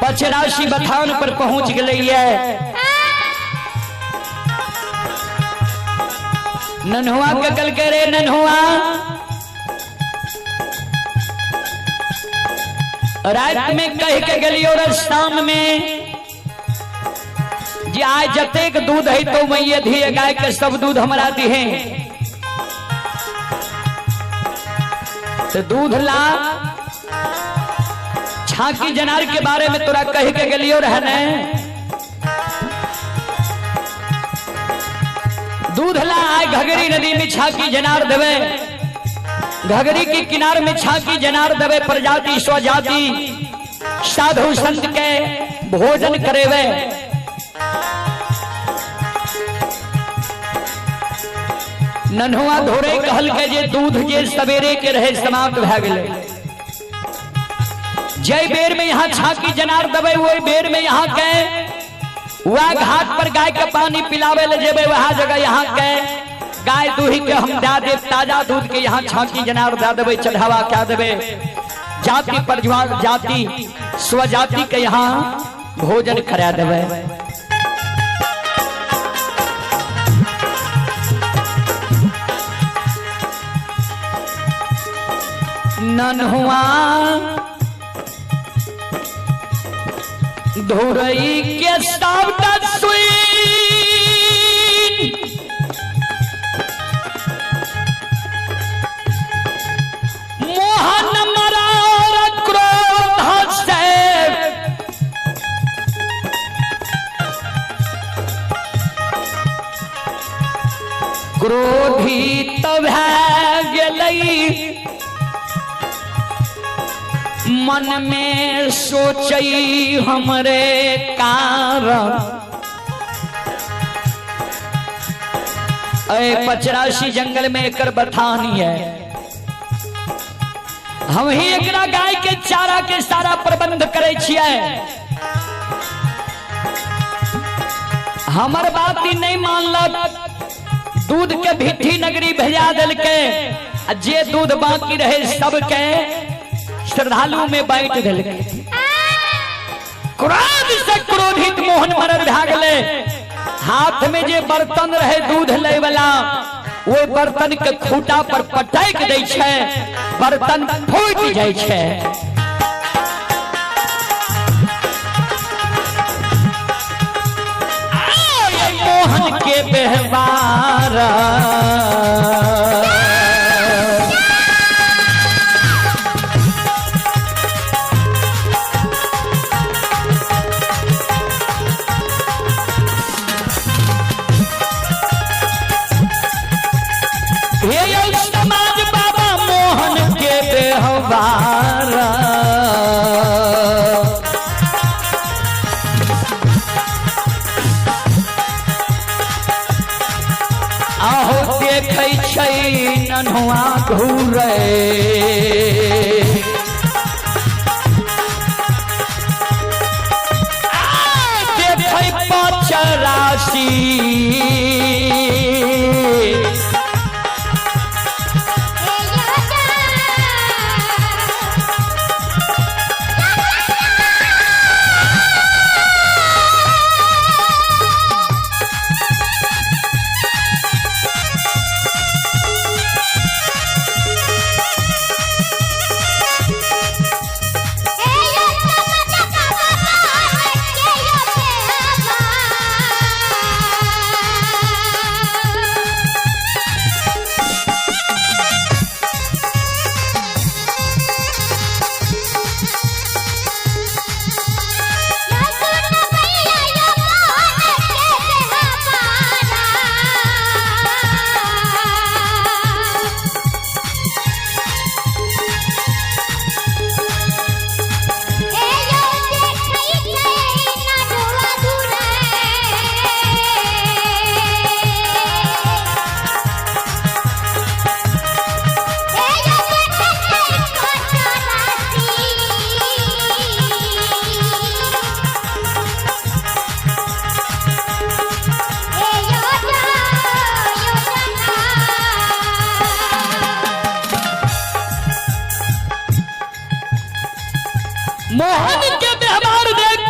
पचराशी बथान पर पहुंच गए। नन्हुआ के कल के रे नन्हुआ, रात में कह के गलियो और शाम में जे आय जतेक दूध है तो मैये दिए, गाय के सब दूध हमरा दिहे, तो दूध ला। छाकी जनार के बारे में तोरा कह के गलियो रहने, दूध ला आय घगरी नदी में छाकी जनार देवे, घगरी के किनार में छाकी जनार देवे, प्रजाति स्वजाति साधु संत के भोजन करेवे। नन्हुआ धोरे कहल के जे दूध जे सवेरे के रहे समाप्त भए गेलै। जय बेर में यहाँ छाकी जनार देवे वही बेर में यहाँ के वह घाट पर गाय के पानी पिलावे ले जेबे, वह जगह यहाँ के गाय दूही के हम दे देब, ताजा दूध के यहाँ छाकी जनार दे देवे, चढ़ावा क्या देवे, जाति परिवार जाति स्वजाति के यहाँ भोजन करा देवे। नन्हुआ धोरई के सबटा सुई मोहन मरार क्रोध से क्रोधित भए गेलै, मन में सोचई हमरे कारण। अरे पचराशी जंगल में एकर बथानी है, हम ही एकरा गाय के चारा के सारा प्रबंध करे छियै, हमर बात ही नहीं मानलक, दूध के भिट्ठी नगरी भेजा देलकै, आ जे दूध बाकी रहे सबके श्रद्धालु में बांट देलकै। क्रोध से क्रोधित मोहन मरर भए गेलै, हाथ में जे बर्तन रहे दूध ले वाला वो बर्तन के खूंटा पर पटक दै छै, बर्तन फूटि जाइ छै। मोहन के व्यवहार हे समाज बाबा मोहन के व्यवहार। आहो देखै छै नन्हुआ घूरे, देखै पचराशी मोहन के व्यवहार देख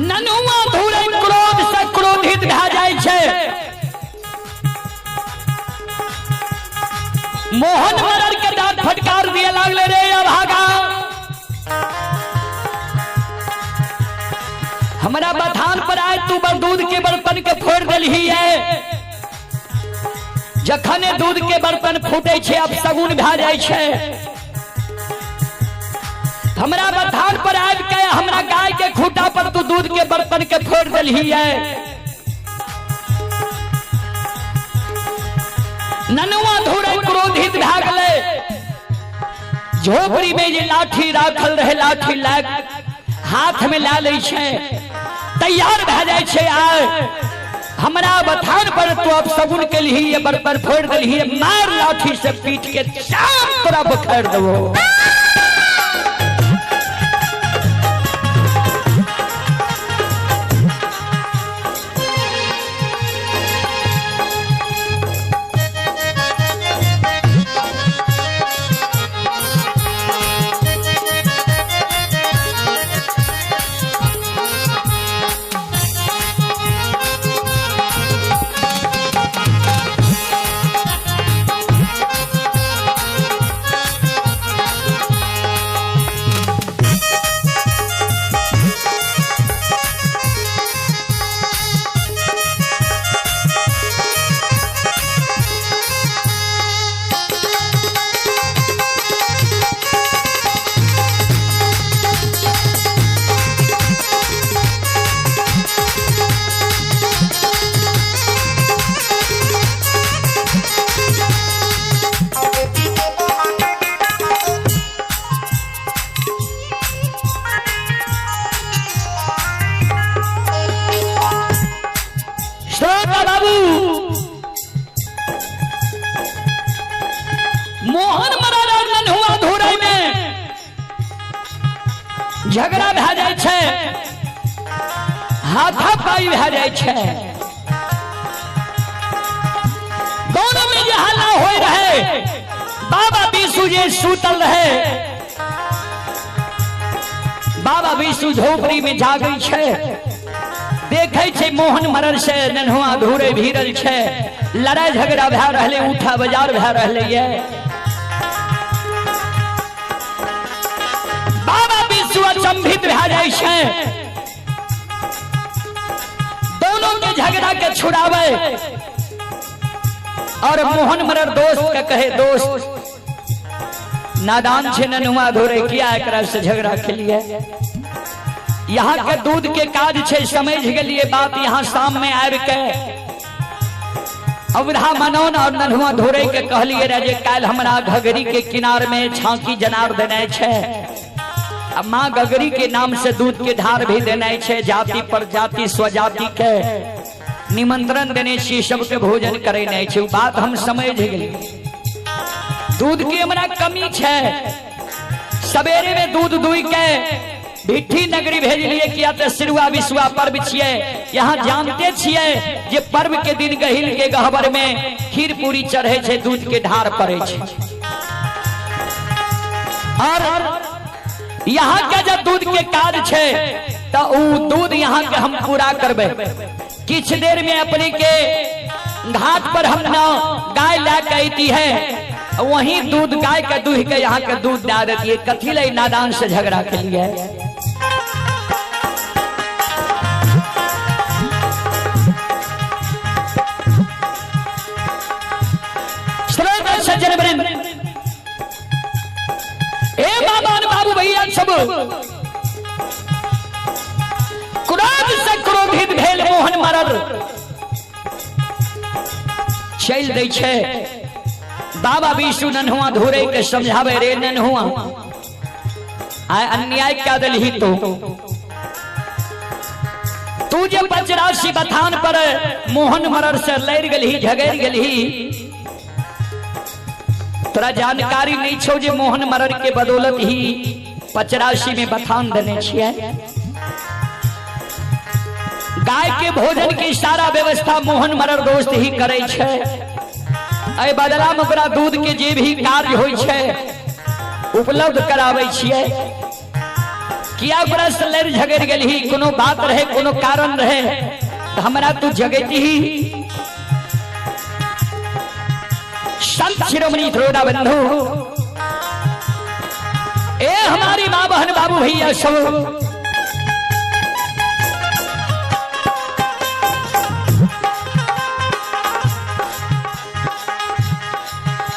ननुआ धुरै क्रोध से क्रोधित भए जाइ छै। मोहन मरर के दांत फटकार दिए लागले, रे अभागा, हमरा बथान पर आए तू बर दूध के बर्तन के फोड़ देलही है। जखने दूध के बर्तन फूटे छै अब सगुन भए जाइ छै। हमरा बथान पर आबि के हमरा गाय के खूटा पर तू दूध के बर्तन के फोड़ देलही है। ननुआ धुरै क्रोधित भए गेलै। झोपड़ी में जे लाठी राखल रहे लाठी लए हाथ में ला लै छै, तैयार भए जाइ छै। आय हमरा बथान पर तू अब सगुन के लिए बर्तन फोड़ देलही, मार लाठी से पीट के चाम तोरा बखैर देबो। श्रोता बाबू, मोहन मरर और नन्हुआ धुरै में झगड़ा भए जाइ छै, हाथापाई भए जाइ छै। दोनों में जे हल्ला होय रहे, बाबा बीसू जे सूतल रहे, बाबा बीसू झोपड़ी में जागै छै, देखै छै मोहन मरर से नन्हुआ धुरै भीरल छै, लड़ाई झगड़ा भए रहलै, उठा बाजार भए रहलै ये। बाबा बीसू अचंभित भए जाइ छै, दोनों के झगड़ा के छुड़ावे और मोहन मरर दोस्त के कहे, दोस्त नादान छै नन्हुआ धुरै, किया एकरा से झगड़ा के लिए? यहाँ के दूध के काज छै, समझ गेलिए बात। यहाँ शाम में आबि के अवधा मनौन और नन्हुआ धुरै के कहलिए रहे जे काल्हि हमरा घघरी के किनार में झांकी जनार देनाइ छै, आ माँ घघरी के नाम से दूध के धार भी देनाइ छै, जाति पर जाति स्वजाति के निमंत्रण देने छी, सबके भोजन करेनाइ छै। बात हम समझ गेलिए। दूध के हमरा कमी छै, सवेरे में दूध दुई के भिट्ठी नगरी भेजलिए, किया तो सिरुआ विसुआ पर्व छियै। यहाँ जानते छियै जे पर्व के दिन गहिल के गहबर में खीर पूरी चढ़े छै, दूध के ढार पड़े छै। और यहाँ के जब दूध के काज छै तो उ दूध यहाँ के हम पूरा करबै। किछ देर में अपने के घाट पर हम न गाय ला के अती है, वहीं दूध गाय के दूध के यहाँ के दूध दे देती है। कथी ले नादान से झगड़ा के लिए? सज्जन वृंद, ए बाबा बाबू भैया सब क्रोध से क्रोधित भेल मोहन मरर चल दै छै। बाबा बीसू नन्हुआ धुरै के समझावे, रे नन्हुआ आय अन्याय क्या दलही तो तू जे पचराशी बथान पर मोहन मरर से लड़ गेलही, झगड़ गेलही, तोरा जानकारी नहीं छो जे मोहन मरर के बदौलत ही पचराशी में बथान देने छियै। गाय के भोजन की सारा व्यवस्था मोहन मरर दोस्त ही करे छै। एहि बदला में ओकरा दूध के जे भी कार्य होइ छै उपलब्ध कराबै छियै। किया ओकरा से लड़ि झगड़ि गेलही? कोनो बात रहे, कोनो कारण रहे तऽ हमरा तू जगैती। संत शिरोमणि ध्रुवदा बंधु, ए हमारी माँ बहन बाबू भैया सब,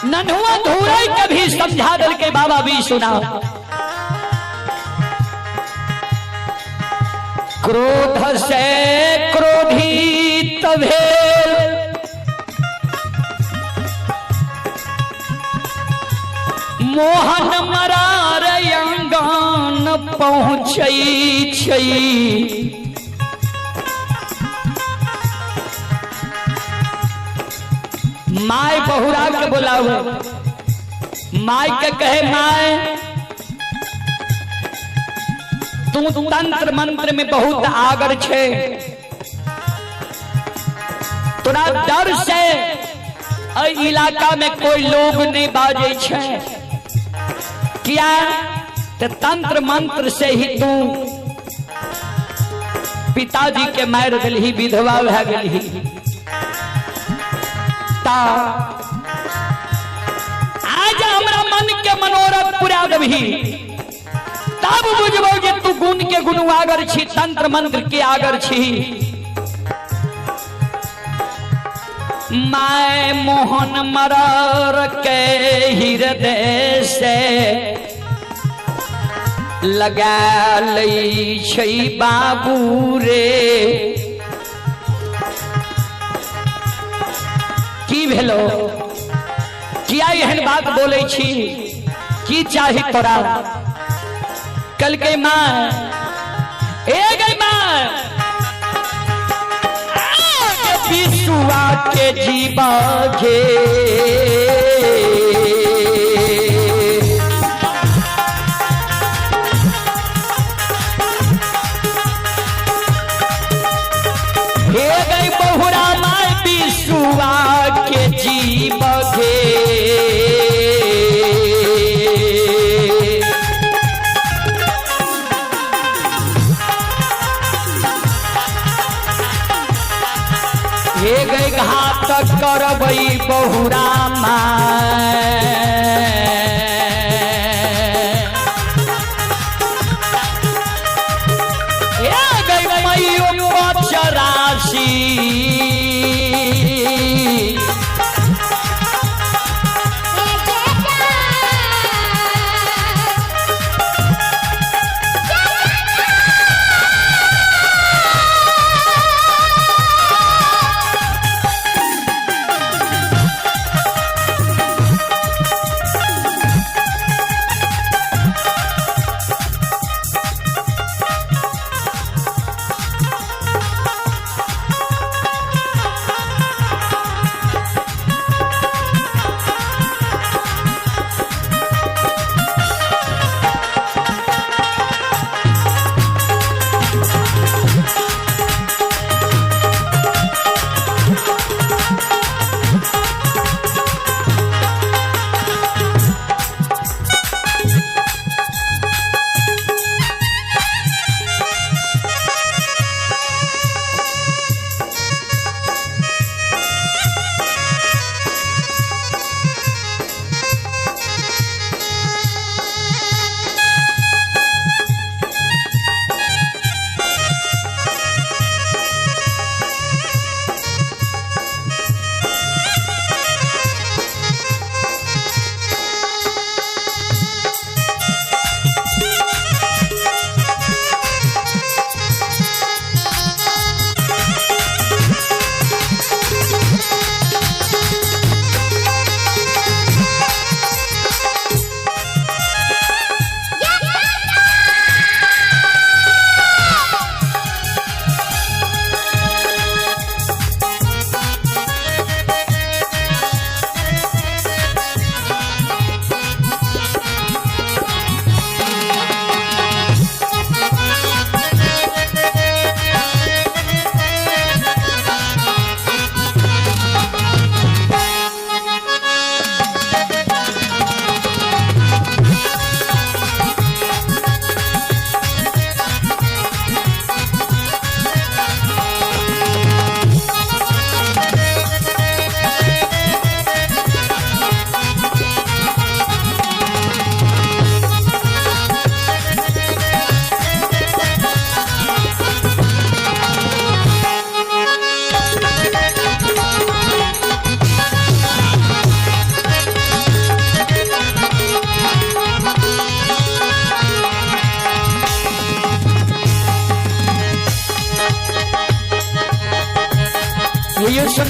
नन्हुआ धूरे कभी समझा दल के बाबा भी सुना। क्रोध से क्रोधित भेल मोहन मरार अंगन पहुँचै छै। My बहुरा के बोलावे, my के कहे my तू तंत्र मंत्र में बहुत आगर छे, तोरा डर से एहि इलाका में कोई लोग नहीं बाजे छे। किया तो तंत्र मंत्र से ही तू पिताजी के मार दिलही, विधवा भए गेलही। ता आज हमरा मन के मनोरथ पूरा देबही तब बुझबो जे तू गुण के गुण आगर छी, तंत्र मंत्र के आगर छी। My Mohan मरर के हृदय से लगा लै छै बाबू रे। की भेलो? किया एहन बात बोलै छी? की चाही तोरा? कल के माँ, ए गई माँ, बिसुआ के जीवा घे। हे गई बहुरा माय बिसुआ के जीवा घे। हे गई घात करबई बहुरा my. हे गई मैयो पचराशी।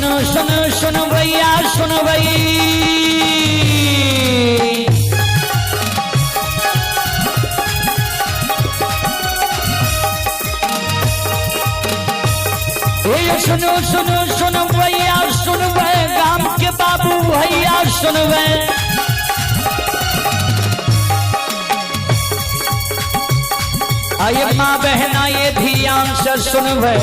सुनो सुनो सुनो भैया सुनो भई। ए सुनो सुनो सुनो भैया सुनबै, गाम के बाबू भैया सुनबै। आये माँ बहना ये ध्यान से सुनबै।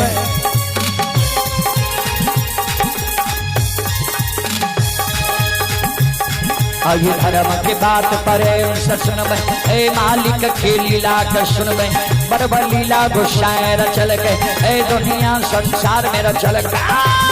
आये धर्म के बात पर से सुनबै, ए मालिक के लीला के सुनबै। बरबर लीला गोसाई रचल के, ए दुनिया संसार में रचल के।